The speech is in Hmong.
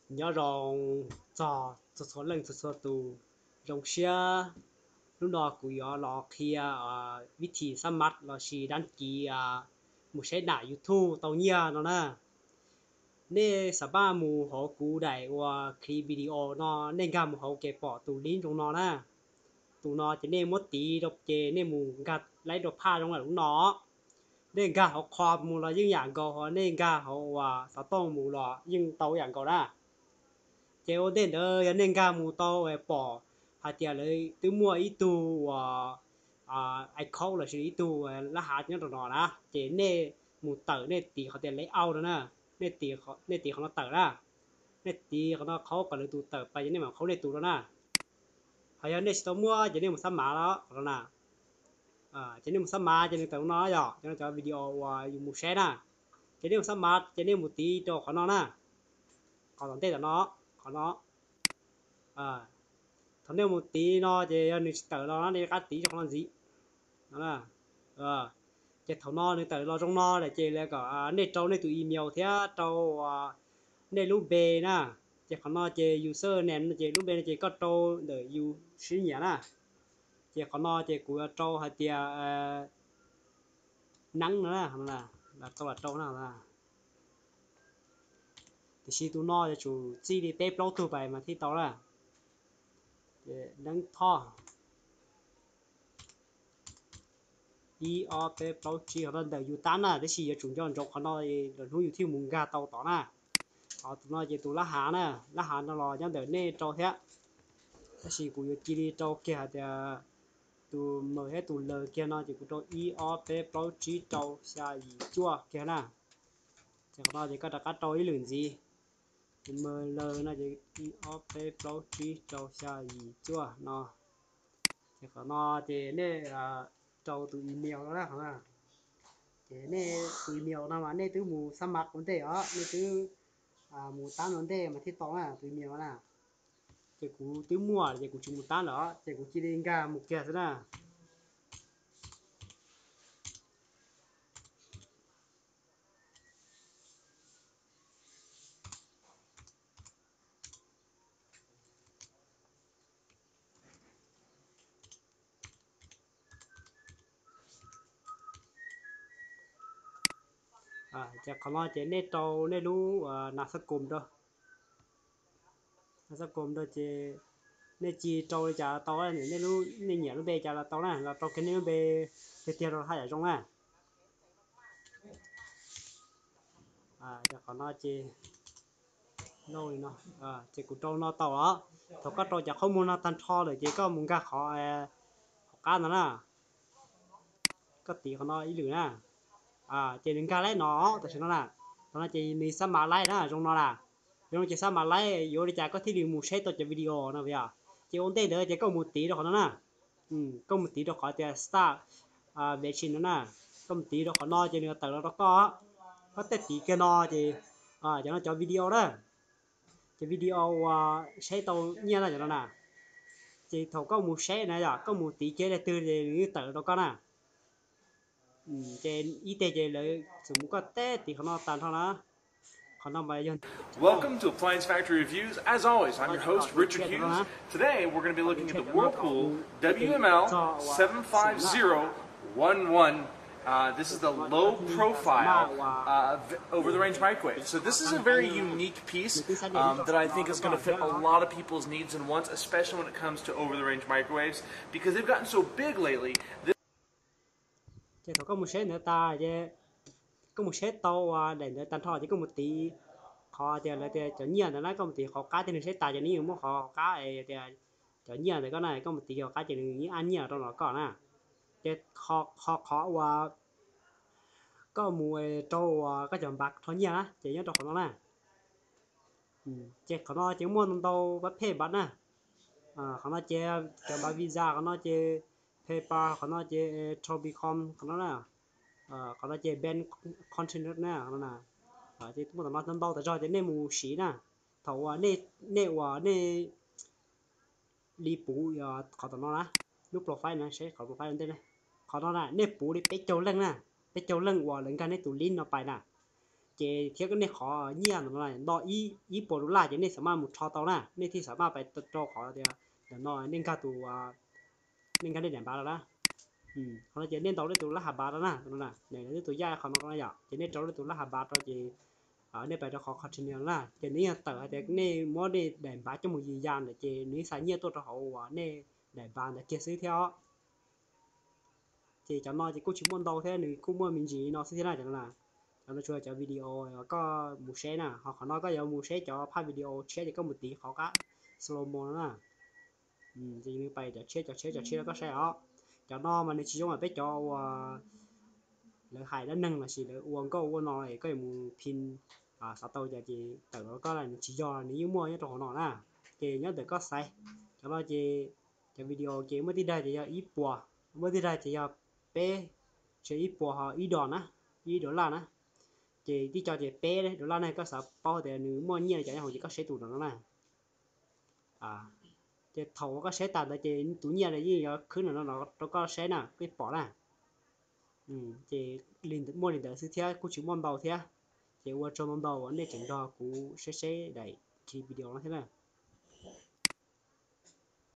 Nyob zoo txog txhua txhua leej txhua txhua tus, zoo siab hnub no kuv yuav los qhia vib thim xab mav lossis dab kiv mus saib nam YouTube tau nyiaj no na. Nej xam maj mus hauv kuv daim uas clip video no, nej nkag mus hauv ces pom tus link zoo no na. Tus no ces nej muab tiv rau ces nej mus nkag laib rau phaj zoo li lub no. Nej nkag hauv Chrome mus los yeej yam nkaus, ho nej nkag hauv uas xov tooj mus los yeej tau yam nkaus na. Ces ua ntej ntawd yog nej nkag mus tau pom hais tias lawv twb muaj ib tug uas icon lossis ib tug lab hav nyob rau no na, ces nej mus tawm nej tiv qhov tias layout no na, nej tiv, nej tiv qhov no tawm na. Nej tiv qhov no qhaub kom lawv tus tawm pais ces nej mam qhaub nej tus rau na. Ho yog nej tsis tau muaj ces nej mus xab mav los qhov no na. Ces nej mus xab mav ces nws tawm no yog cov no cov video uas yus mus saib na. Ces nej mus xab mav ces nej mus tiv rau qhov no na, qhov tom ntej tom no, qhov no. Thaum nej mus tiv no ces yog nws tsis tawm los no nej rov qab tiv rau qhov no ntxiv. Ces thaum no nws tawm los zoo no lawm ces lawv kom nej rau nej tus email thiab rau nej lub npe na. Ces qhov no ces user name no ces lub npe no ces koj rau ntawm yus siab nyiam na. Ces qhov no ces kuv yuav rau hais tias Neeb no na, tau lam rau na. Tiam sis tus no yuav tsum txij li peb plaub tug pais mas thiaj tau na. Neeb Thoj ib ob peb plaub tsib, qhov no ntawm yus tab na, tab sis yuav tsum nco ntsoov qhov no, lwm hnub yus thiaj mus nkag tau tod na. Qhov tus no ces tus lab hav na, lab hav no los nyob ntawm nej rau thiab. Tab sis kuv yuav cia li rau kiag hais tias tus M thiab tus L kiag no ces kuv rau ib ob peb plaub tsib rau xya yim cuaj kiag na. Ces qhov no ces koj rov qab rau ib lwm ntxiv. Tus M L no ces ib ob peb plaub tsib rau xya yim cuaj no. Ces qhov no ces nej rau tus email no na. Ces nej tus email no mas nej twb mus xab mav ua ntej os, nej twb mus tab ua ntej mas thiaj tau na tus email na. Ces kuv twb muaj ces kuv tsis mus tab lawm os, ces kuv cia li nkag mus kiag xwb na. Ces qhov no ces nej rau nej lub nas xab kom rau. Nas xab kom rau ces nej cia rau li cas los tau, nej lub, nej nyiam lub npe cas los tau na, los rau kiag nej lub npe tiag tiag rau haj yam zoo na. Qhov no ces no, ces kuv rau no tau os. Thaum koj rau cov qhob muag no tag nrho lawm ces koj mus nkag qhov, qhov qab no na. Koj tiv qhov no ib lwm na. Ces nws nkag laib no, tam sim no na. Qhov no ces nws xab mav laib na, zoo no na. Zoo no ces xab mav laib yuav li cas koj thiaj li mus saib tau cov video no yom. Ces ua ntej ntawd ces koj mus tiv rau qhov no na. Koj mus tiv rau qhov tias start version no na. Koj mus tiv rau qhov no ces nws tawm los rau koj. Koj tej tiv kiag no ces cov no cov video na. Ces video uas saib tau nyiaj na cov no na. Ces thaum koj mus saib na yom, koj mus tiv kiag daim twg ces nws yeej tawm rau koj na. Ces ib teg ces lawv txum mus koj teb tiv qhov no tag nrho na. Qhov no mas yog Welcome to Appliance Factory Reviews. As always, I'm your host, Richard Hughes. Today, we're going to be looking at the Whirlpool W M L seven five zero one one. Uh, this is the low profile uh, v- over the range microwave. So, this is a very unique piece um, that I think is going to fit a lot of people's needs and wants, especially when it comes to over the range microwaves, because they've gotten so big lately. Ces thaum koj mus saib ntawd tas ces koj mus saib tau uas daim ntawd tag nrho ces koj mus tiv qhov tias lawv tias cov nyiaj ntawd na, koj mus tiv qhov qab tias nws saib tas ces nws yeej muab qhov qab tias cov nyiaj ntawd koj na, koj mus tiv qhov qab ces nws yeej add nyiaj rau los koj na. Ces qhov qhov uas koj mus rau uas koj cov npav rho nyiaj na ces nyob rau qhov no na. Ces qhov no ces muaj ntau ntau pab phej npav na. Qhov no ces cov npav Visa, qhov no ces PayPal, qhov no ces Tablicom, qhov no na. Qhov no ces bank container na, qhov no na. Ces muaj ntau ntau tas zog ces nej mus siv na. Thaum uas nej, nej uas nej li puv qhov tom no na, lub profile na, saib qhov profile ntej na. Qhov no na nej puv li peb caug leej na, peb caug leej uas lawv nkag nej tus link no pais na. Ces thiab nej qhov nyiaj ntawm no nto ib puas dollar ces nej xav maj mus rho tau na, nej thiaj xav maj pais rau qhov tias ntawm no nej nkag tus, nej nkag nej daim npav los na. Qhov no ces nej ntaus nej tus lab has npav rau na, tus no na, nej tus yaj qhov no yom, ces nej rau nej tus lab has npav rau ces nej pais rau qhov continue no na, ces nws yeej tawm hais tias nej muab nej daim npav coj mus yws ya ntawm ces nws yeej xa nyiaj tuaj rau hauv uas nej daim npav ntawd kiag xwb thiab os. Ces cov no ces kuj tsis muaj ntau thiab, nws kuj muaj me ntsis no xwb thiab na cov no na. Cov no tsuas cov video koj mus saib na, ho qhov no koj yuav mus saib cov phaj video tshiab ces koj mus tiv qhov qab slow mo no na. Ces nws pais cov tshiab cov tshiab cov tshiab rau koj saib os. Cov no mas nws tsis zoo mas peb cov uas lawv hais dab neeg lossis lawv ua nkauj ua no es koj yuav mus phin xav tau cas ces tawm los koj, nws tsis yog, nws yeej muaj nyob rau hauv no na. Ces nyob ntawm koj xaiv. Cov no ces cov video ces muaj tib daim ces yog ib puas, muaj tib daim ces yog peb, ces ib puas ho ib dos na, ib dollar na. Ces tib co ces peb dollar na, koj xav paub tias nws muaj nyiaj li cas nyob hauv ces koj saib tus no no na. Ces thaum uas koj saib tas ntawd ces tus nyiaj yeej yuav khwb no no rau koj saib na, koj pom na. Ces muaj li ntawd xwb thiab kuj tsis muaj ntau thiab. Ces ua tsaug ntau ntau uas nej tseem nrog kuv saib saib daim video no thiab na.